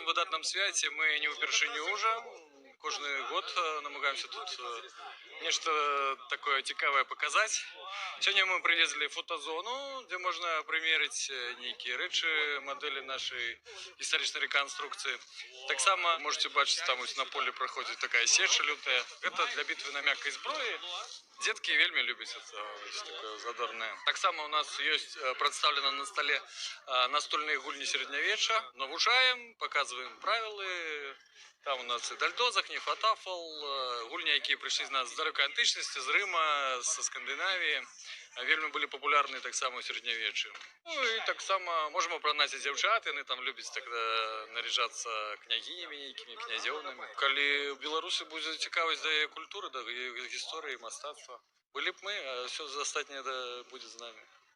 Гэтым выдатным свяце мы не ўпершыню ўжо. Кожны год намагаемся тут нешта такое цікавае паказаць. Сёння мы прывезлі фотазону, дзе можна прымерыць нейкія рэчы, мадэлі нашай гістарычнай рэканструкцыі. Таксама можете бачыць, там вось на поле праходзіць такая сеча лютая. Гэта для бітвы на мяккай зброі. Дзеткі вельмі любяць это, вось такое задорнае. Таксама у нас ёсць прадстаўлена на стале настольныя гульні сярэднявечча. Навучаем, паказваем правілы. Там у нас і дальдозах, нефатафл, гульні, якія прыйшлі з нас з далёкай антычнасці, з Рыма, са Скандынавіі. Вельмі былі папулярныя таксама ў сярэднявеччы. Ну і таксама можам апранаць і дзяўчат, яны там любяць так наряжацца княгінямі нейкімі, князёўнамі. Калі ў беларусы будзе цікавасць да яе культуры, да яе гісторыі, мастацтва. Былі б мы, а ўсё астатняе да будзе з намі.